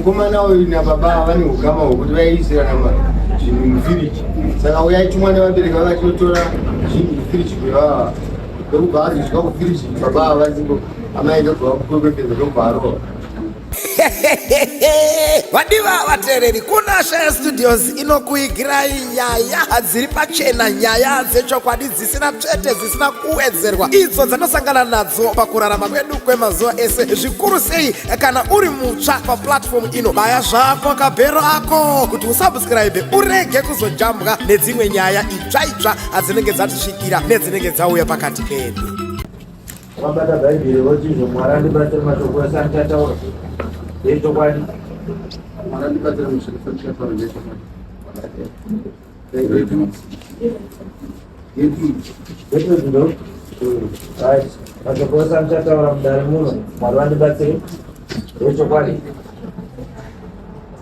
Mukomana uyu nababa vane ukama hwekuti vaiisirana zvinhu mufiriji, saka uyo aitumwa nevabereki vake achinotora zvinhu mufiriji kwevava, ndokubva azosvika kufiriji baba ava vasipo, amai ndobva vakukwekwekedza ndobva arova. Vadiva vateereri, kuna Shaya Studios inokuigirai nyaya dziri pachena, nyaya dzechokwadi dzisina tsvete, dzisina kuwedzerwa, idzo dzanosangana nadzo pakurarama kwedu kwemazuva ese, zvikuru sei kana uri mutsva paplatform ino. Baya zvako kabhero ako kuti usubscribe urege kuzojambwa nedzimwe nyaya itsva itsva dzinenge dzatisvikira nedzinenge dzauya pakati pedu. Vakabata Bhaibheri voti izvo Mwari andibatsire mashoko ese andichataura ndeechokwadi. Mwari andibatsire mashoko ese andichataura ndeechokwadi. Right. Mashoko ese andichataura mudare muno Mwari vandibatsire ndeechokwadi.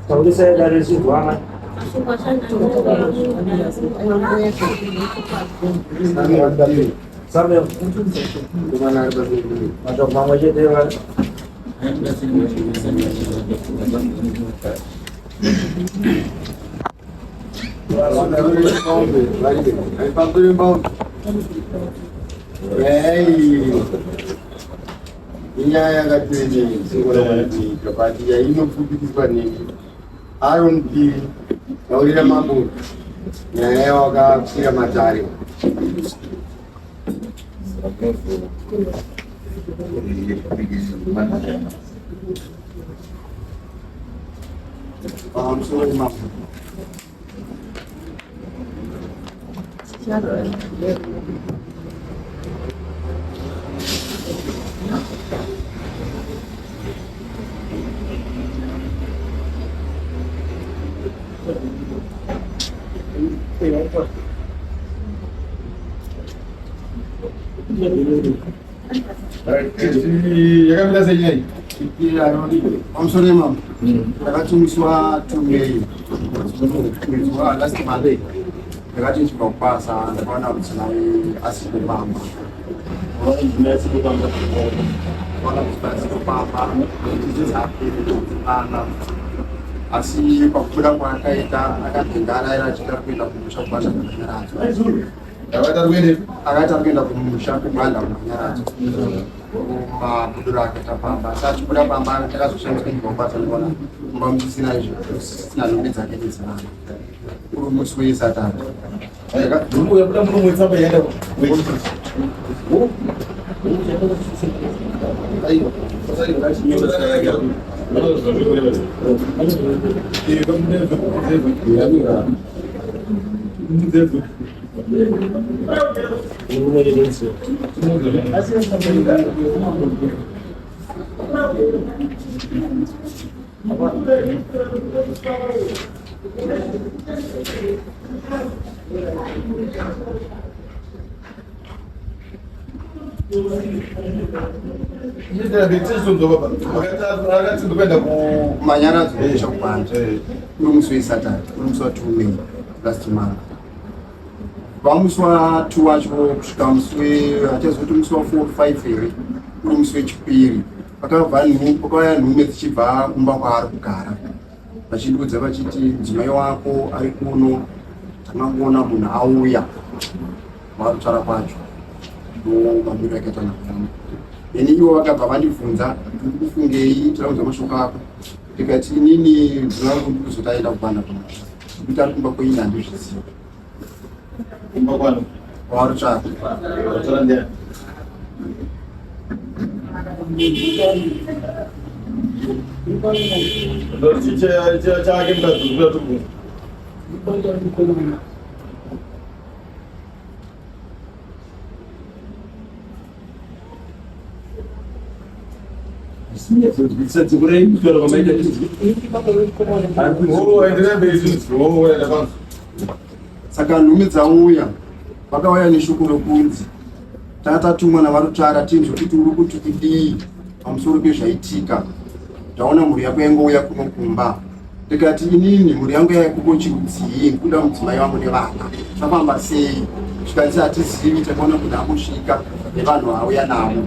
Taurisai dare richirwama. Samuel, mashoko mamwe chete vari. Inyaya yakatirenyika but yainopfupikiswa neni Aaron Piri taurira mambo nyaya yawakakwira matare. Pamusoro mambo. Yakamira sei nyaya iyi? Pamusoro yemambo ndakati musi wa 2 May mwedzi wa last month ndakati ndichibva kubasa ndakaona mudzimai asipo pamba Ndakaona mudzimai asipo pamba ana asi pakubuda kwaakaita akabva araira achida kuenda kumusha kubasa kunonyaradzo akaita kuenda kumusha kubanda kunonyaradzo mabudiro akaita pamba asi achibuda pamba takazoshandiswa ndikakwanisa kuona mumba musisina izvo musisina nhumbi dzake nedzevana uri musi wesatani Manyaradzo kuchakubanja uri musi wesatani uri musi wa 2 May last month Kubva musi wa 2 wacho kusvika musi we hatichazivi kuti musi wa 4 5 here uri musi wechipiri pakabva pakauya nhume dzichibva kumba kwaari kugara vachindiudza vachiti mudzimai wako ari kuno takangoona munhu auya warutsvara kwacho ndo mamiro akaita nhau yangu ini ivo vakabva vandibvunza ndiri kufungei tiraudza mashoko ako ndikati inini mudzimai wangu ndikuzoti aenda kubanda kumusha kuti ari kumba kwenyu handizvizivi Kumba kwano. Warutsvaka. Warutsvaka ndiani? Ndoti chake mukadzi kuda tuku. Saka nhume dzauya vakauya neshoko rokunzi tatatumwa navarutsvara tinzwe kuti uri kuti kudii pamusoro pezvaitika. Taona mhuri yako yangouya kuno kumba. Ndikati inini mhuri yangu yaikuko chirudzii nkuda mudzimai wangu nevana zvafamba sei zvikanzi hatizivi takaona munhu akusvika nevanhu vauya navo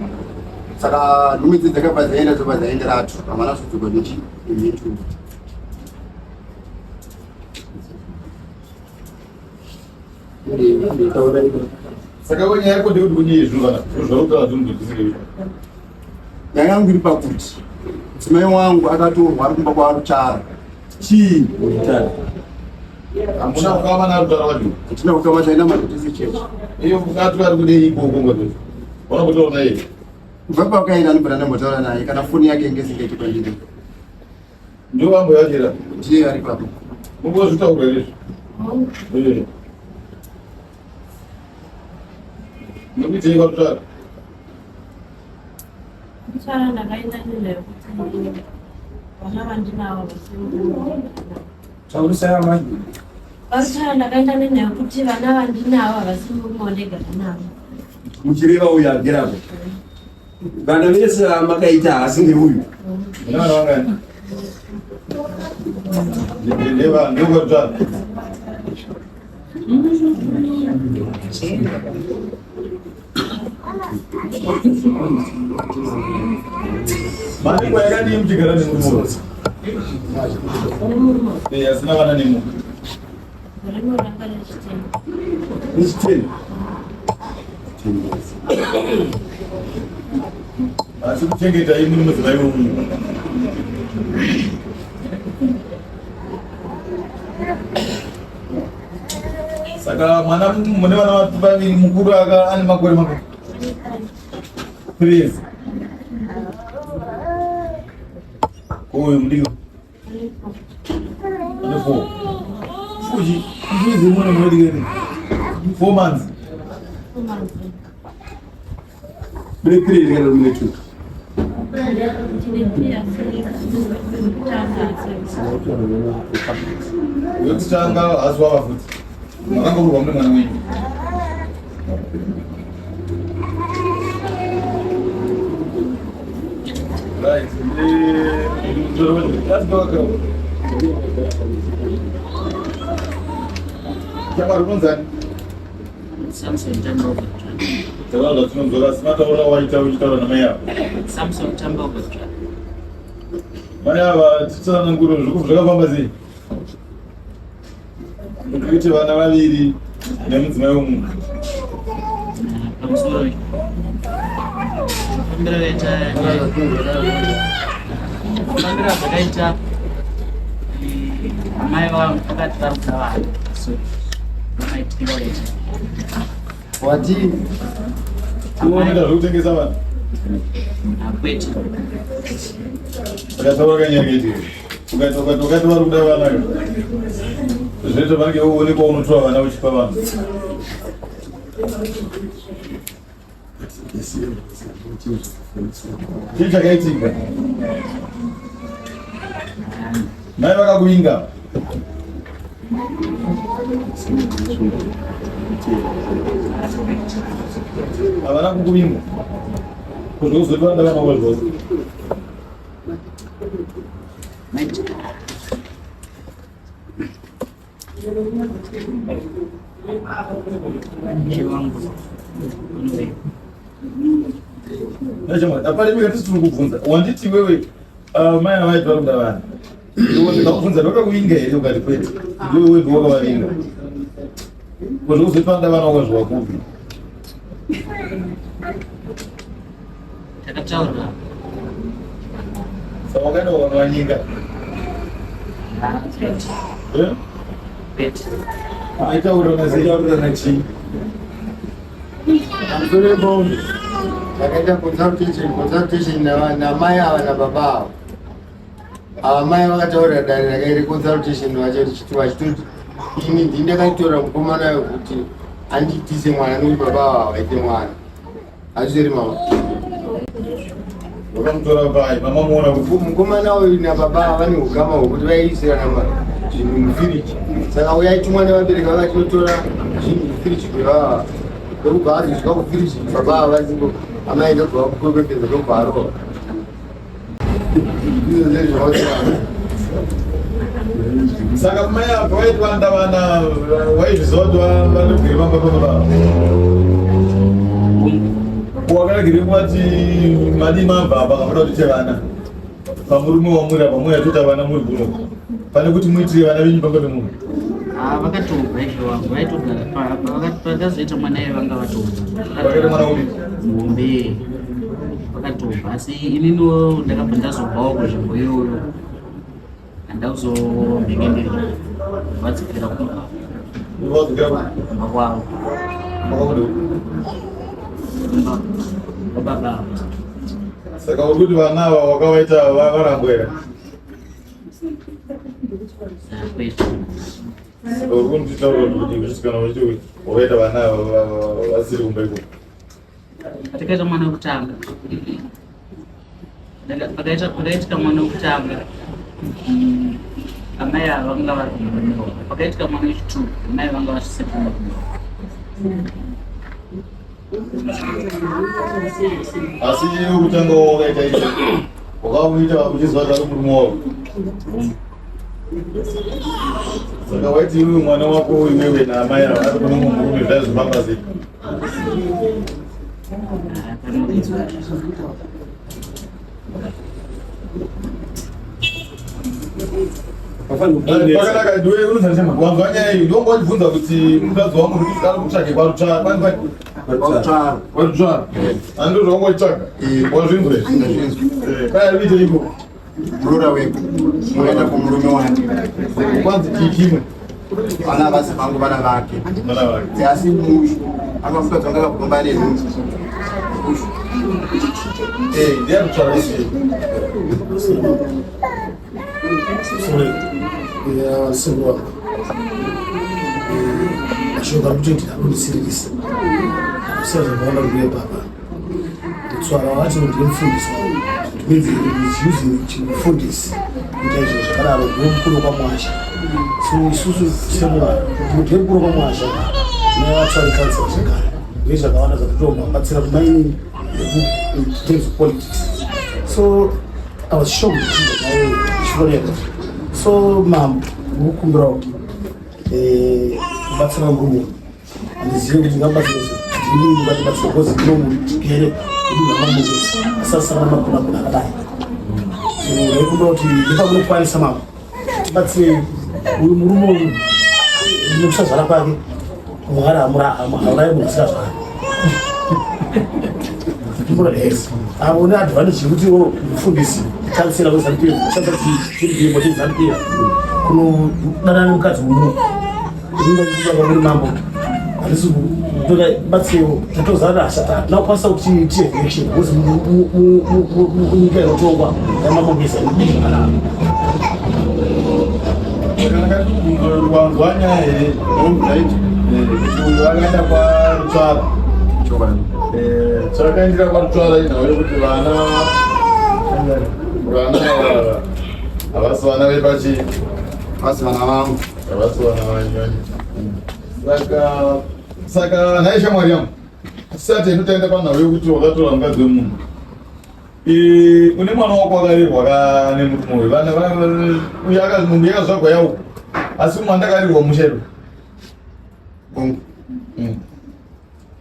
saka nhume dze dzakabva dzaenda dzobva dzaenderatu havana kuzodzoka nechi nemhinduro. Saka we nyaya yako ndekuti kunyeye zvinhu kana zvautaura zvinhu zvotisike. Nyaya yangu iri pakuti mudzimai wangu akatorwa ari kumba kwaRuchara. Chii Ruchara? Hamuna kukama naRuchara wacho. Hatina kukama chaina matotisi chechi. Iyo mukati ari kudei ikoko ngoti. Ona kutaura naye. Kubva pakaenda anobva ndambotaura naye kana foni yake inge isingaiti kwandiri. Ndiwo vambo yachera. Ndiye ari papo. Mumbozvitaura izvi. Eh. Nekuti kwaTutsvara? Kutsvara ndakaenda nenda yekuti vana vandinavo vasiri. Taurisa amai. Vakutsvara ndakaenda nenda yekuti vana vandinavo havasi murume wandegara navo. Muchireva uyu agere apo. Vana vese vamakaita haasi ngeuyu. Mune vana vangani? Ndeva ndokwaTutsvara. Mane yakadii muchigara nemurume? Nemurume. Eh, asina vana nemu. Murume ranga rechitema. Nechiteni. Asi kuchengeta imwe mudzimai wemunhu. Saka mwana mune vana vaviri mukuru aka ane makore makore. Please. Uyu mudiki. Ane four. Fuji, ndizi mwana mudiki. 4 months. Mune three kana mune two. Wekutanga haasi wava futi. Makangorwa mune mwana wenyu. Right. Let's go go. Chakari unonzani? Samson Tambogo. Taura zvatinonzora asi mataura waita uchitaura namai ava. Samson Tambogo. Mai ava titsananguro zvakafamba sei? Kuti uite vana vaviri nemudzimai wemunhu. Pamusoro fambiro yaita fambiro zvakaita amai vangu vakati vari kuda vana so maitikiro yaita Wati Unoita zvekutengesa vana. Kwete. Ukataura kanyaya ukati ukati ukati vari kuda vana zvinoita vange uonekwa unotora vana uchipa vanhu. Chii chakaitika? Mai vakakuvinga. Havana kukuvinga. Kuzozoti vanoda vana vavo zvose. Apari mika tisi tiri kubvunza wanditi iwewe mai amai vari kuda vana ndikakubvunza ndakakuvinga here ukati kwete ndiwewe ndiwakavavinga kozvekuzoti vanoda vana wakazviwa kupi Takataura. Saka wakaenda ukanowanyika. Eh? Kwete. Aitaurirana sei? Aitaurirana chii? Pamusoro pebonde takaita consultation consultation namai ava nababa ava. Ava mai vakataurira dare rakaita consultation vacho richiti vachitoti ini ndini ndakaitora mukomana wekuti andiitise mwana nekuti baba ava havaite mwana. Hazviri mama. Wakamutora pai mama muona kuti mukomana uyu nababa vane ukama hwekuti vaiisirana zvinhu mufiriji saka uyo aitumwa nevabereki vakatinotora zvinhu mufiriji kwevava ndokubva azosvika kufiriji baba ava vasingo amai ndobva vakukwekwekedza ndobva arova izvo ndezvavataura. Saka mai apa vaiti vanoda vana waizviziva kuti vanogere pamba pababa wakanagire kuvati madii mabva apa kamuda kuti vana pamurume wamuri apa mouya toita vana muri kuno pane kuti muitire vana venyu pamba pemunhu. Ah, vakatobva izvo vangu vaitogara pakazoita mwana iye vanga vatobva. Vakaita mwana upi? Muhombe. Vakatobva asi ininiwo ndakabva ndazobvawo kunzvimbo iyoyo. Handakuzomhenge ndiri vadzokera kumba. Vadzokera kumba kwavo. Kumba kwababa avo. Saka uri kuti vana ava wakavaita varambwa here? Saka uri kunditaura kuti kuti kana uchiti wakaita vana ava vasiri kumba ikoko. Patakaita mwana wekutanga pakaitika mwana wekutanga amai ava vanga vari kumba pakaitika mwana wechitwo amai vanga vasisiri kumba. Asi wekutanga wakaita icho wakamuita uchiziva zvari murume wako. Saka waiti iwe mwana wako iwewe naamai ava ari kune mumwe murume zvaizofamba sei? Pakanaka ndiwe unozanisa wanzwa nyaya iyi ndongo wachibvunza kuti mukadzi wangu ari kutsvage kwarutsvara kwani kwani Kwarutsvara. Kwarutsvara. Ando zvawangu wachitsvaga. Wazvinzwa izvi. Kwai ari kuita iko. Muroora weko unoenda kumurume wake. Kwanzi chii chimwe. Vana havasi vangu vana vake. Vana vake. Asi mushu anga mukadzi wanga akagomba nenhumbu. Mushu. Eh, ndiye rutsvara sei. Sorry. Yeah, sekuru. Mashoko ari kutoitika anondisiririsa. Kusiya zvakaona kuye baba. Mutswara wacho ndiye mufundisi wavo. It means he is using chimufundisi kuita izvo zvakadaro ndiye mukuru kwamwasha. So isusu sevanhu ndiye mukuru kwamwasha nevatsvari council zvakare. Ndiye zvakawanda zvatotomabatsira kumaini in terms of politics. So I was shocked ndichiona so mambo ndikukumbirawo kubatsira murume handizive kuti ndingabatsira ndini ndingatibatsira because ndinomutigere kudunhu asasana makunakuna akadai so ndaikumbira kuti nepamunokwanisa mambo tibatsire uyu murume uyu nekusazvara kwake mwari haurayi munhu asingazvara avo ne advantage yekuti o mufundisi kansela weZanu PF shandisa chirimo cheZanu PF kunodanana nemukadzi wemunhu ingaaa muri mambo handisi kutoda batsirewo tatozara hasha hatina kukwanisa kuti tiye action because munyika inotongwa yamambo ngeza inodii zvakanaka. Wanzwa nyaya here? Kuti uyu akaenda kwaRutsvara. Chakaendera kwaRutsvara inhau yekuti vana vana havasi vana vepachi Havasi vana vangu. Havasi vana vanyu. Saka saka nhai shamwari yangu tisati hedu taenda panhau yekuti wakatora mukadzi wemunhu. Une mwana wako wakarerwa ka nemurume uyu vana uyu munhu yakazvagwa yauko asi umwe andakarirwa musha iwe.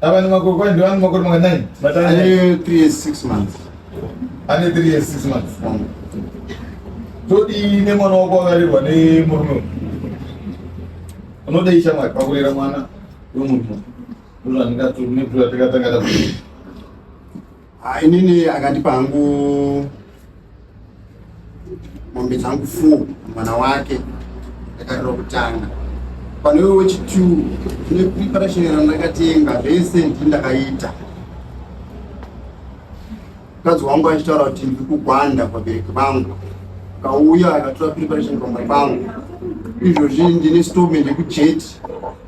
Ava nemakore kwai ndivo ane makore manganai? Ane 3 years 6 months. Ane 3 years 6 months. Todii nemwana wako wakarerwa nemurume uyu? Unodei shamwari pakurera mwana wemurume? Ndozvandingatikatanga takuita. Ah, inini akandipa hangu mombe dzangu 4 mwana wake ndakarira kutanga pane uyo wechi2 tine preparation randakatenga zvese ndini ndakaita mukadzi wangu achitaura kuti ndiri kugwanda vabereki vangu akauya akatora preparation pamba pangu izvozvi ndine stolment yekujeti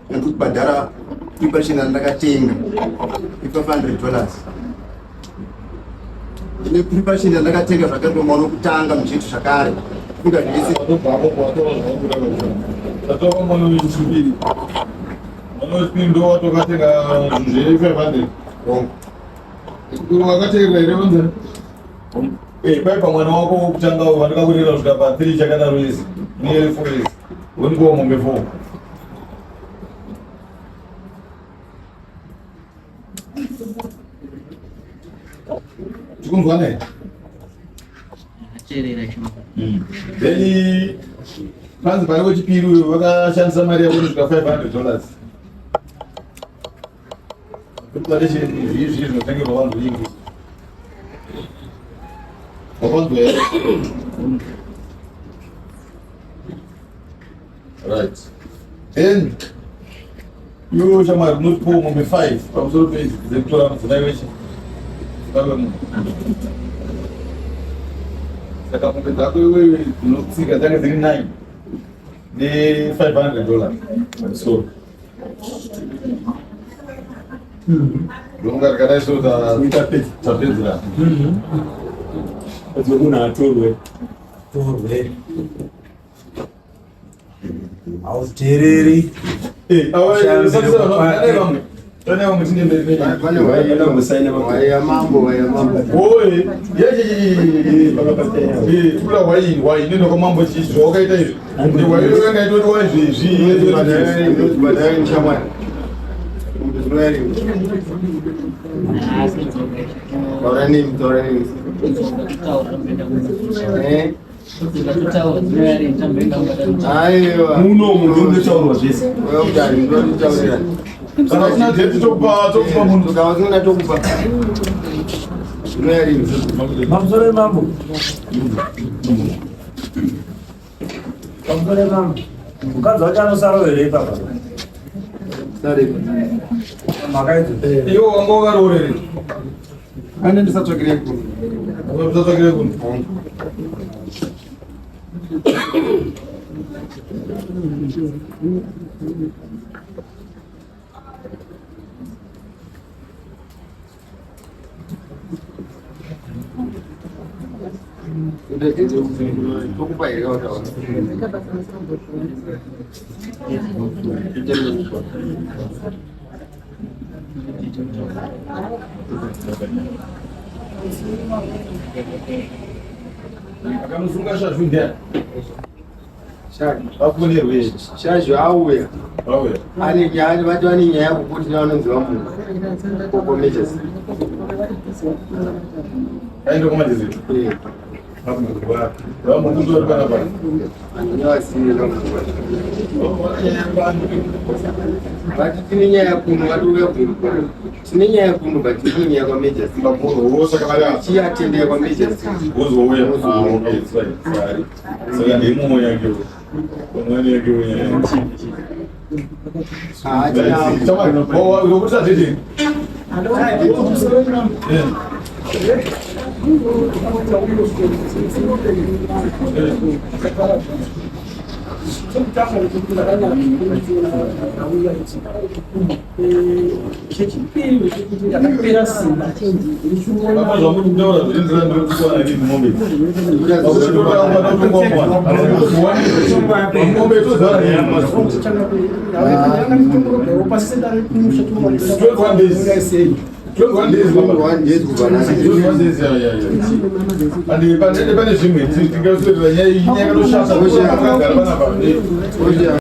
yandiri kubhadhara preparation randakatenga i$500. Ndine preparation yandakatenga zvakare pamwana wekutanga mujeti zvakare kuda zvese. Tatora mwana wechipiri. Mwana wechipiri ndo watokatenga zvinhu zve 500. Wakateerera here vanzani? Eh, pai pamwana wako wokutanga wandakakurera kusvika pa 3 chakadaro izi. Nearly 4 years. Wonikuwa mombe 4. Tikunzwana here? Ateerera chino. Then Panzi pane wechipiri uyo vakashandisa mari yavo kusvika 500 dollars. Kuti izvi izvi zvinotengerwa vanhu vingi. Wapanzwa here? Right. Then iwewe shamwari unotipawo mombe 5 pamusoro peidzi dzekutora mudzimai wechi mudzimai wemunhu. Saka mombe dzako iwewe dzinotsika dzange dziri 9 ne 500 dollars pamusoro. Ndonga rikadai so tapedzera. Munhu atorwe. Torwe. Hauteereri. Eh, awa kula wai wai neno kwa mambo chichi zvawakaita izvi ndi wai yanga itori wai zvezvi Muno munhu unotaurwa zvese. Kana usina date tokupa tokupa munhu. Kana usina tokupa. Pamusoro mambo. Pamusoro mambo. Mukadzi wacho anosara here ipapa? Mhaka idzo. Iwe wanga wakaroorerei? Ane ndisatsvakire kuno. Usatsvakire kuno. Tokupa here wataura? Akamusunga shazhu ndiani? Vafonerwe. Shazhu auya. Auya. Ane nyaya vati vane nyaya yekuti vanonzi vamuka. Koko Majors. Aende kwa Majors. Eh. Vamukuti vari panapa. Andinavasiye vamuka. Vati tine nyaya kuno vati uya kuno. Tine nyaya kuno but tine nyaya kwa Majors. Saka vari apa. Chiatendea kwa Majors. Wozouya. Ah, okay, it's fine. Sorry. Saka ndimumwe yake. Umweni yake uya. Ah, tina. Chamari, oh, unokuti atete. Chechipiri ndechekuti ndakapera simba ndichiona Baba zvamuri kutaura zvinoenderana nekuti nini mombe. Mombe tozara nini? 21 days. 21 days baba. 21 days kubva nhasi. 21 days yeah yeah yeah. Andi pane pane zvimwe tingazoita nyaya iyi nyaya yakatoshata. Akagara panapa. Oja.